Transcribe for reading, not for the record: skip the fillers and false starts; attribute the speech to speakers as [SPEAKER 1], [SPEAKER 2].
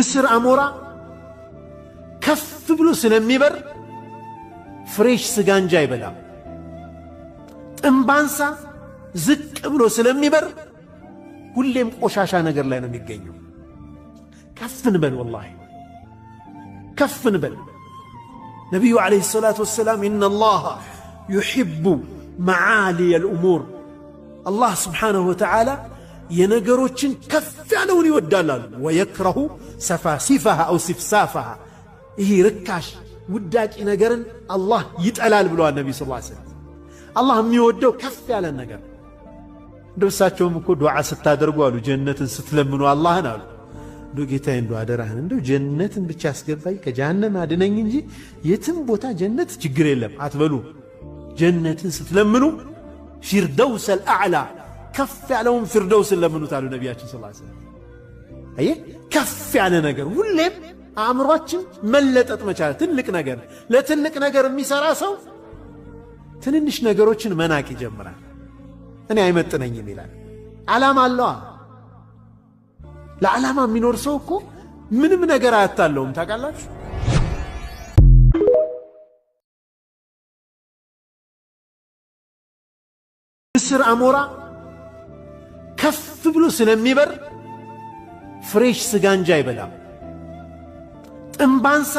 [SPEAKER 1] ንስር አሞራ ከፍ ብሎ ስለሚበር fresh ስጋ እንጂ አይበላም። ጥንብ አንሳ ዝቅ ብሎ ስለሚበር ሁሌም ቆሻሻ ነገር ላይ ነው የሚገኘው። ከፍ እንበል፣ ወላሂ ከፍ እንበል። ነቢዩ عليه الصلاة والسلام إن الله يحب معالي الأمور፣ አላህ سبحانه وتعالى የነገሮችን ከፍ ያለውን ይወዳል አሉ። ويكره سفاسفها أو سفسافها፣ ይህ ርካሽ ውዳቂ ነገርን አላህ ይጠላል ብለዋል ነቢዩ ስ ሰለም። አላህ የሚወደው ከፍ ያለን ነገር። እንደው እሳቸውም እኮ ዱዓ ስታደርጉ አሉ፣ ጀነትን ስትለምኑ አላህን አሉ፣ እንዶ ጌታዬ፣ እንዶ አደራህን፣ እንደው ጀነትን ብቻ አስገባኝ፣ ከጀሃነም አድነኝ እንጂ የትም ቦታ ጀነት ችግር የለም አትበሉ። ጀነትን ስትለምኑ الفردوس الأعلى፣ ከፍ ያለውን ፊርደውስን ለምኑት አሉ ነቢያችን ስ ሰለም። አየህ፣ ከፍ ያለ ነገር ሁሌም አእምሯችን መለጠጥ መቻል ትልቅ ነገር፣ ለትልቅ ነገር የሚሰራ ሰው ትንንሽ ነገሮችን መናቅ ይጀምራል። እኔ አይመጥነኝም ይላል። ዓላማ አለዋ። ለዓላማ የሚኖር ሰው እኮ ምንም ነገር አያታለውም። ታውቃላችሁ። ንስር አሞራ ከፍ ብሎ ስለሚበር fresh ስጋ እንጂ አይበላም። ጥንብ አንሳ